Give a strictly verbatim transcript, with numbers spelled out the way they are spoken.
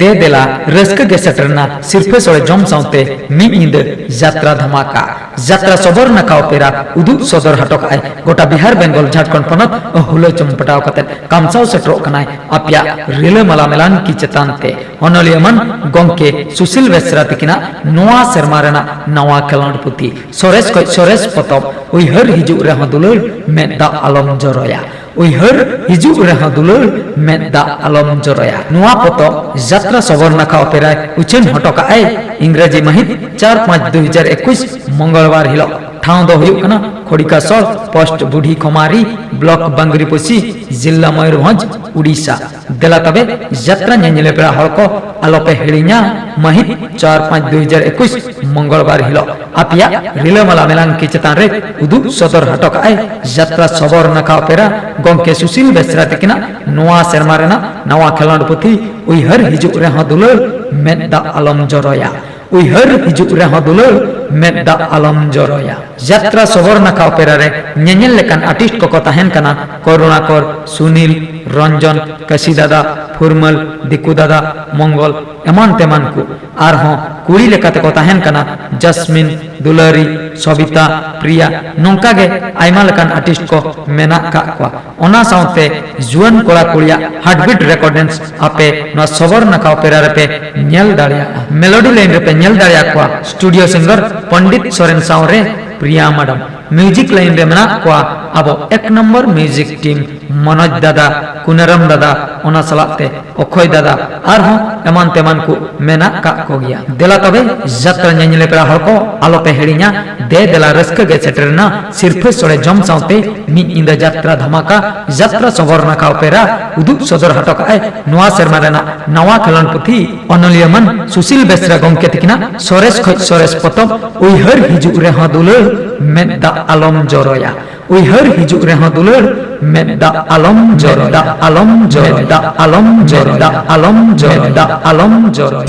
ᱫᱮ ᱫᱮᱞᱟ ᱨᱟᱹᱥᱠᱟᱹ ᱜᱮ ᱥᱮᱴᱮᱨ ᱮᱱᱟ ᱥᱤᱨᱯᱷᱟᱹ ᱥᱚᱲᱮ ᱡᱚᱢ ᱥᱟᱶᱛᱮ ᱢᱤᱫ ᱧᱤᱫᱟᱹ ᱡᱟᱛᱨᱟ ᱫᱷᱟᱢᱟᱠᱟ᱾ ᱡᱟᱛᱨᱟ ᱥᱚᱵᱚᱨ ᱱᱟᱠᱷᱟ ᱚᱯᱮᱨᱟ ᱩᱫᱩᱜ ᱥᱚᱫᱚᱨ ᱦᱚᱴᱚ ᱠᱟᱜᱼᱟᱭ ᱜᱚᱴᱟ ᱵᱤᱦᱟᱨ, ᱵᱮᱝᱜᱚᱞ, ᱡᱷᱟᱲᱠᱷᱚᱸᱰ ᱯᱚᱱᱚᱛ ᱦᱩᱞᱟᱹ ᱪᱚᱢᱯᱟᱴᱟᱣ ᱠᱟᱛᱮ ᱠᱟᱢᱥᱟᱣ ᱥᱮᱴᱮᱨᱚᱜ ᱠᱟᱱᱟᱭ ᱟᱯᱮᱭᱟᱜ ᱨᱤᱞᱟᱹᱢᱟᱞᱟ ᱢᱮᱞᱟᱱ ᱠᱤ ᱪᱮᱛᱟᱱ ᱛᱮ᱾ ᱚᱱᱚᱞᱤᱭᱟᱹ ᱢᱟᱱ ᱜᱚᱢᱠᱮ ᱥᱩᱥᱤᱞ ᱵᱮᱥᱨᱟ ᱛᱤᱠᱤᱱᱟᱜ ᱱᱚᱣᱟ ᱥᱮᱨᱢᱟ ᱨᱮᱱᱟᱜ ᱱᱟᱣᱟ ᱠᱷᱮᱞᱚᱸᱰ ᱯᱩᱛᱷᱤ, ᱥᱚᱨᱮᱥ ᱠᱷᱚᱡ ᱥᱚᱨᱮᱥ ᱯᱚᱛᱚᱵ, ᱩᱭᱦᱟᱹᱨ ᱦᱤᱡᱩᱜ ᱨᱮᱦᱚᱸ ᱫᱩᱞᱟᱹᱲ, ᱢᱮᱫ ᱫᱟᱜ ᱟᱞᱚᱢ ᱡᱚᱨᱚᱭᱟ᱾ ᱩᱭᱦᱟᱹᱨ ᱦᱤᱡᱩᱜ ᱨᱮᱦᱚᱸ ᱫᱩᱞᱟᱹᱲ, ᱢᱮᱫ ᱫᱟᱜ ᱟᱞᱚᱢ ᱡᱚᱨᱚᱭᱟ᱾ ᱱᱚᱣᱟ ᱯᱚᱛᱚᱵ ᱡᱟᱛᱨᱟ ᱥᱚᱵᱚᱨ ᱱᱟᱠᱷᱟ ᱚᱯᱮᱨᱟᱭ ᱩᱪᱷᱟᱹᱱ ᱦᱚᱴᱚ ᱠᱟᱜᱼᱟᱭ ᱤᱝᱨᱮᱡᱤ ᱢᱟᱹᱦᱤᱛ ᱪᱟᱨ ᱯᱟᱸᱪ ᱫᱩ ᱦᱟᱡᱟᱨ ᱮᱠᱩᱥ ᱢᱚᱝᱜᱚᱞᱵᱟᱨ ᱦᱤᱞᱚᱜ᱾ ᱴᱷᱟᱶ ᱫᱚ ᱦᱩᱭᱩᱜ ᱠᱟᱱᱟ ᱠᱷᱚᱲᱤᱠᱟᱥᱚᱲ ᱯᱳᱥᱴ ᱵᱩᱰᱷᱤ ᱠᱷᱚᱢᱟᱨᱤ, ᱵᱞᱚᱠ ᱵᱟᱝᱜᱽᱨᱤᱯᱚᱥᱤ, ᱡᱤᱞᱞᱟ ᱢᱚᱭᱩᱨᱵᱷᱚᱸᱡᱽ, ᱩᱰᱤᱥᱟ᱾ ᱫᱮᱞᱟ ᱛᱚᱵᱮ ᱡᱟᱛᱨᱟ ᱧᱮᱧᱮᱞ ᱯᱮᱲᱟ ᱦᱚᱲ ᱠᱚ ᱟᱞᱚᱯᱮ ᱦᱤᱲᱤᱧᱟ, ᱢᱟᱹᱦᱤᱛ ᱪᱟᱨ ᱯᱟᱸᱪ ᱫᱩ ᱦᱟᱡᱟᱨ ᱮᱠᱩᱥ ᱢᱚᱝᱜᱚᱞᱵᱟᱨ ᱦᱤᱞᱚᱜ ᱟᱯᱮᱭᱟᱜ ᱨᱤᱞᱟᱹᱢᱟᱞᱟ ᱢᱮᱞᱟᱝ ᱠᱤ ᱪᱮᱛᱟᱱ ᱨᱮ ᱩᱫᱩᱜ ᱥᱚᱫᱚᱨ ᱦᱚᱴᱚ ᱠᱟᱜᱼᱟᱭ ᱡᱟᱛᱨᱟ ᱥᱚᱵᱚᱨ ᱱᱟᱠᱷᱟ ᱚᱯᱮᱨᱟ ᱜᱚᱢᱠᱮ ᱥᱩᱥᱤᱞ ᱵᱮᱥᱨᱟ ᱛᱤᱠᱤᱱᱟᱜ ᱱᱚᱣᱟ ᱥᱮᱨᱢᱟ ᱨᱮᱱᱟᱜ ᱱᱟᱣᱟ ᱠᱷᱮᱞᱚᱸᱰ ᱯᱩᱛᱷᱤ ᱩᱭᱦᱟᱹᱨ ᱦᱤᱡᱩᱜ ᱨᱮᱦᱚᱸ ᱫᱩᱞᱟᱹᱲ, ᱢᱮᱫ ᱫᱟᱜ ᱟᱞᱚᱢ ᱡᱚᱨᱚᱭᱟ᱾ ᱩᱭᱦᱟᱹᱨ ᱦᱤᱡᱩᱜ ᱨᱮᱦᱚᱸ ᱫᱩᱞᱟᱹᱲ, ᱢᱮᱫ ᱫᱟᱜ ᱟᱞᱚᱢ ᱡᱚᱨᱚᱭᱟ᱾ ᱡᱟᱛᱨᱟ ᱥᱚᱵᱚᱨ ᱱᱟᱠᱷᱟ ᱚᱯᱮᱨᱟ ᱨᱮ ᱧᱮᱧᱮᱞ ᱞᱮᱠᱟᱱ ᱟᱨᱴᱤᱥᱴ ᱠᱚᱠᱚ ᱛᱟᱦᱮᱱ ᱠᱟᱱᱟ ᱠᱚᱨᱩᱬᱟᱠᱚᱨ, ᱥᱩᱱᱤᱞ, ᱨᱚᱧᱡᱚᱱ, ᱠᱟᱹᱥᱤ ᱫᱟᱫᱟ, ᱯᱷᱩᱨᱢᱟᱹᱞ, ᱫᱤᱠᱩ ᱫᱟᱫᱟ, ᱢᱚᱝᱜᱚᱞ, ᱮᱢᱟᱱ ᱛᱮᱢᱟᱱ ᱠᱚ᱾ ᱟᱨᱦᱚᱸ ᱠᱩᱲᱤ ᱞᱮᱠᱟ ᱛᱮᱠᱚ ᱛᱟᱦᱮᱱ ᱠᱟᱱᱟ ᱡᱟᱥᱢᱤᱱ, ᱫᱩᱞᱟᱹᱨᱤ, ᱥᱚᱵᱤᱛᱟ, ᱯᱨᱤᱭᱟ, ᱱᱚᱝᱠᱟ ᱜᱮ ᱟᱭᱢᱟ ᱞᱮᱠᱟᱱ ᱟᱨᱴᱤᱥᱴ ᱠᱚ ᱢᱮᱱᱟᱜ ᱠᱟᱜ ᱠᱚᱣᱟ᱾ ᱚᱱᱟ ᱥᱟᱶᱛᱮ ᱡᱩᱣᱟᱹᱱ ᱠᱚᱲᱟ ᱠᱩᱲᱤᱭᱟᱜ ᱦᱟᱨᱴᱵᱤᱴ ᱨᱮᱠᱚᱨᱰ ᱰᱮᱱᱥ ᱟᱯᱮ ᱱᱚᱣᱟ ᱥᱚᱵᱚᱨ ᱱᱟᱠᱷᱟ ᱚᱯᱮᱨᱟ ᱨᱮᱯᱮ ᱧᱮᱞ ᱫᱟᱲᱮᱭᱟᱜᱼᱟ᱾ ᱢᱮᱞᱳᱰᱤ ᱞᱟᱭᱤᱱ ᱨᱮᱯᱮ ᱧᱮᱞ ᱫᱟᱲᱮᱭᱟᱠᱚᱣᱟ ᱥᱴᱩᱰᱤᱭᱳ ᱥᱤᱝᱜᱟᱨ ᱯᱚᱱᱰᱤᱛ ᱥᱚᱨᱮᱱ ᱥᱟᱶᱨᱮ ᱯᱨᱤᱭᱟ ᱢᱟᱰᱟᱢ᱾ ᱢᱤᱣᱡᱤᱠ ᱞᱟᱭᱤᱱ ᱨᱮ ᱢᱮᱱᱟᱜ ᱠᱚᱣᱟ ᱟᱵᱚ ᱮᱠ ᱱᱚᱢᱵᱚᱨ ᱢᱤᱣᱡᱤᱠ ᱴᱤᱢ ᱢᱚᱱᱳᱡᱽ ᱫᱟᱫᱟ, ᱠᱩᱱᱟᱨᱟᱢ ᱫᱟᱫᱟ, ᱚᱱᱟ ᱥᱟᱞᱟᱜ ᱛᱮ ᱚᱠᱷᱚᱭ ᱫᱟᱫᱟ, ᱟᱨᱦᱚᱸ ᱮᱢᱟᱱ ᱛᱮᱢᱟᱱ ᱠᱚ ᱢᱮᱱᱟᱜ ᱠᱟᱜ ᱠᱚᱜᱮᱭᱟ᱾ ᱫᱮᱞᱟ ᱛᱚᱵᱮ ᱡᱟᱛᱨᱟ ᱧᱮᱧᱮᱞ ᱯᱮᱲᱟ ᱦᱚᱲ ᱠᱚ ᱟᱞᱚᱯᱮ ᱦᱤᱲᱤᱧᱟ᱾ ᱫᱮ ᱫᱮᱞᱟ ᱨᱟᱹᱥᱠᱟᱹ ᱜᱮ ᱥᱮᱴᱮᱨ ᱮᱱᱟ ᱥᱤᱨᱯᱷᱟᱹ ᱥᱚᱲᱮ ᱡᱚᱢ ᱥᱟᱶᱛᱮ ᱢᱤᱫ ᱧᱤᱫᱟᱹ ᱡᱟᱛᱨᱟ ᱫᱷᱟᱢᱟᱠᱟ᱾ ᱡᱟᱛᱨᱟ ᱥᱚᱵᱚᱨ ᱱᱟᱠᱷᱟ ᱚᱯᱮᱨᱟ ᱩᱫᱩᱜ ᱥᱚᱫᱚᱨ ᱦᱚᱴᱚ ᱠᱟᱜᱼᱟᱭ ᱱᱚᱣᱟ ᱥᱮᱨᱢᱟ ᱨᱮᱱᱟᱜ ᱱᱟᱣᱟ ᱠᱷᱮᱞᱚᱸᱰ ᱯᱩᱛᱷᱤ ᱚᱱᱚᱞᱤᱭᱟᱹ ᱢᱟᱱ ᱥᱩᱥᱤᱞ ᱵᱮᱥᱨᱟ ᱜᱚᱢᱠᱮ ᱛᱤᱠᱤᱱᱟᱜ ᱥᱚᱨᱮᱥ ᱠᱷᱚᱡ ᱥᱚᱨᱮᱥ ᱯᱚᱛᱚᱵ ᱩᱭᱦᱟᱹᱨ ᱦᱤᱡᱩᱜ ᱨᱮᱦᱚᱸ ᱫᱩᱞᱟᱹᱲ, ᱢᱮᱫ ᱫᱟᱜ ᱟᱞᱚᱢ ᱡᱚᱨᱚᱭᱟ᱾ ᱩᱭᱦᱟᱹᱨ ᱦᱤᱡᱩᱜ ᱨᱮᱦᱚᱸ ᱫᱩᱞᱟᱹᱲ, ᱢᱮᱫ ᱫᱟᱜ ᱟᱞᱚᱢ ᱡᱚᱨᱚᱭᱟ, ᱫᱟᱜ ᱟᱞᱚᱢ ᱡᱚᱨᱚᱭᱟ, ᱫᱟᱜ ᱟᱞᱚᱢ ᱡᱚᱨᱚᱭᱟ, ᱫᱟᱜ ᱟᱞᱚᱢ ᱡᱚᱨᱚᱭᱟ, ᱫᱟᱜ ᱟᱞᱚᱢ ᱡᱚᱨᱚᱭᱟ᱾